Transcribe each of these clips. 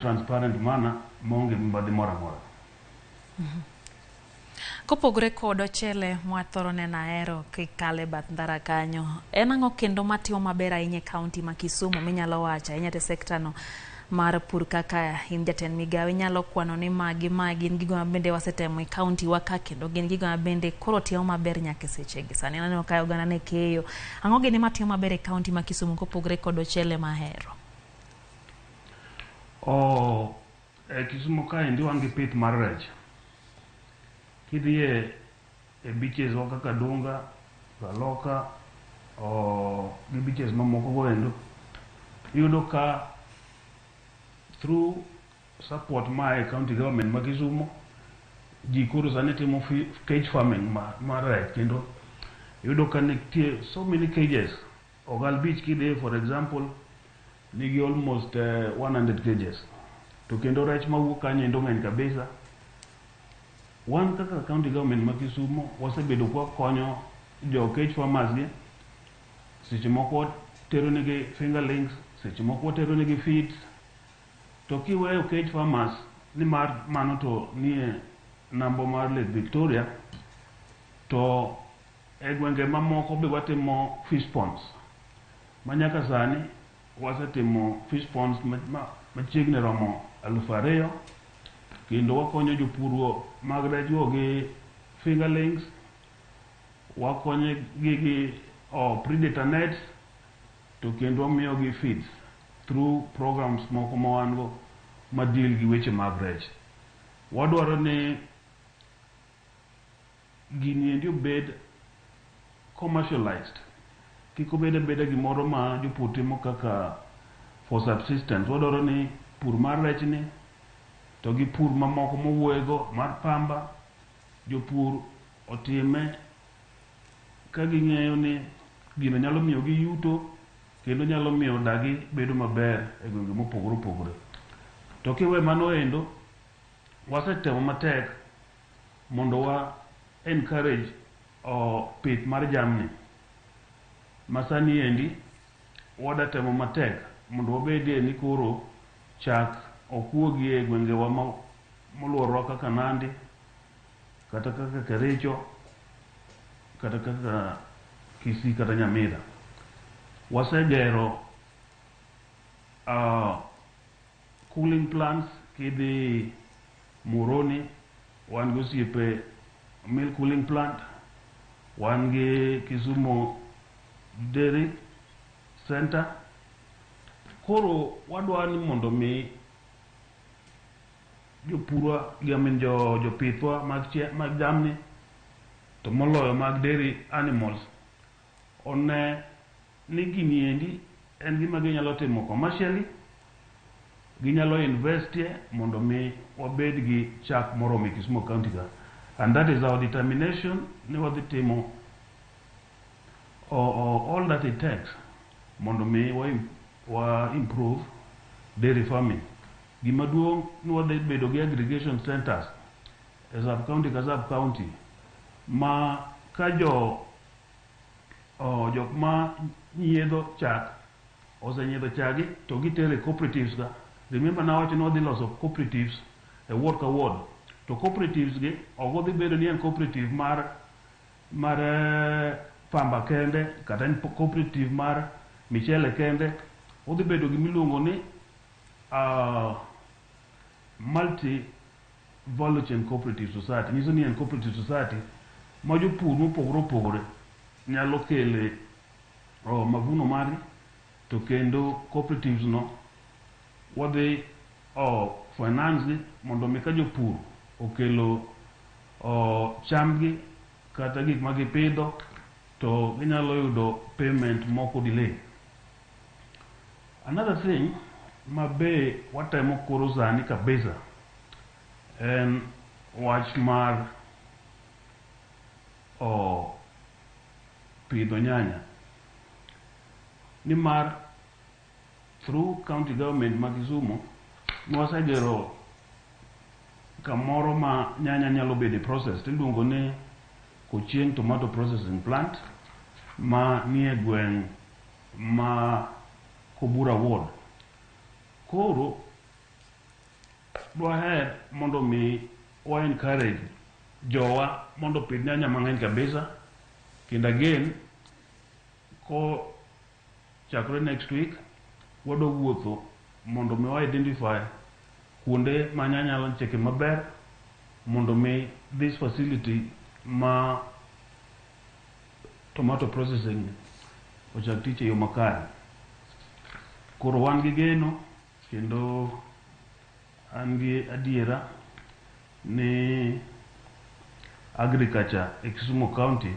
Transparent manner maonge mibadhi moro amora. Kopogore kod ochele mwathoro neno ahero kikalo e bath ndara kanyo, en ang'o kendo matimo maber ahinya e kaunti ma Kisumu minyalo wacho ahinya te sekta no mar pur kaka in jatend migawo inyalo kwano ni magi ma gin gigo mabende wasetemo e kaunti wa ka kendo gin gigo mabende koro timo maber nyaka e sechegi. Sani aneno ka oganda ne keyo. Ang'o gini matimo maber e kaunti ma Kisumu kopogore kod ochele mahero? Oh, e Kisumu kaendi wan gi pith mar rech. Kidhi e beaches wa kaka Dunga, Kaloka, oh, gi beaches mamoko go endo, iyudo ka through support ma e county government ma Kisumu, ji koro sani timo cage farming mar rech kendo iyudo ka nitie so many cages. Ogal Beach kidhiye, for example, nigi almost 100 cages. To kendo rech mawuok kanyo endo ng'eny kabisa. Wan kaka county government ma Kisumu wasebedo kwa konyo jo cage farmers gi, seche moko watero negi fingerlings, seche moko watero negi feeds. To kiweyo cage farmers nimar mano to nie nambo mar Lake Victoria, to e gwenge mamoko be watimo fish ponds ma nyaka sani wasetimo fish ponds machiegni romo 2000 kendo wakonyo jopur mag rech go gi fingerlings, wakonyo gi predator nets, to kendo wamiyo gi feeds through programs moko ma wan go ma deal gi weche mag rech. Wadwaro ni gini endi obed commercialized, kik obed abeda gimoro ma jopur timo kaka for subsistence. Wadwaro ni pur mar rech ni to gi pur mamoko mowuoye go mar pamba, jopur otime ka ging'eyo ni gino nyalo miyo gi yuto kendo nyalo miyo dagi bedo maber e gwenge mopogore opogore. To kiwe mano endo, wasetemo matek mondo wa encourage pith mar jamni. Ma sani endi wada temo matek mondo wabedie ni koro chak ok wuogi e gwengewa moluorowa kaka Nandi, kata kaka Kericho, kata kaka Kisii kata Nyamira. Wasegero cooling plants. Kidhi Muhoroni, wan gi osiepe milk cooling plant, wan gi Kisumu Dairy Center. Koro wadwa ni mondo mi jopurwa gi, I mean, jopithwa mag jamni to moloyo mag dairy animals one ni gini endi en gima ginyalo timo commercially, ginyalo investie mondo mi wabed gi chak moromo e Kisumu County ka. And that is our determination ni wadhi timo all that it takes mondo mi wa improve dairy farming. Gima duong' ni wadhi bedo gi aggregation centers e sub county ka sub county ma ka jok ma nyiedho chak osenyiedho chagi to gitere cooperatives ka. Remember nawacho ni wadhi loso cooperatives e ward ka ward. To cooperatives gi ok odhi bedo ni en cooperative mar pamba kende kata en cooperative mar michele kende. Odhi bedo gimiluongo ni multi value chain cooperative society. Nyiso ni en cooperative society ma jopur mopogore opogore nyalo kele mavuno margi, to kendo cooperatives no wadhi finance gi mondo mi ka jopur okelo chambgi kata gik ma gipidho to ginyalo yudo payment moko delay. Another thing ma be watemo koro sani kabisa en wach mar pidho nyanya. Nimar through county government ma Kisumu nwasegero kamoro ma nyanya nyalo bede processed, iluongo ni Kochieng Tomato Processing Plant ma nie gweng' ma Kobura Ward. Koro Dwaher mondo mi wa encourage jowa mondo opidh nyanya mang'eny kabisa. Kendo again, ko chakre next week wadwa wuotho mondo mi wa identify kuonde ma nyanya nyalo chieke maber, mondo mi this facility ma tomato processing ochak tich e yo makare. Koro wan gi geno kendo an gi adiera ni agriculture e Kisumu County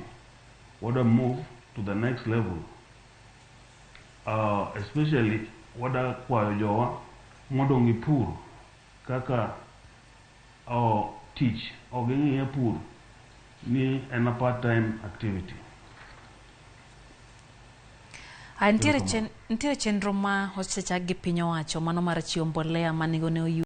wadwa move to the next level. Especially wada kwayo jowa mondo ong'i pur kaka tich, ok ging'iye pur ni en a part time activity. Ah, nitiere chenro ma osechak gi piny owacho mano mar chiwo mbolea ma nengone oyud.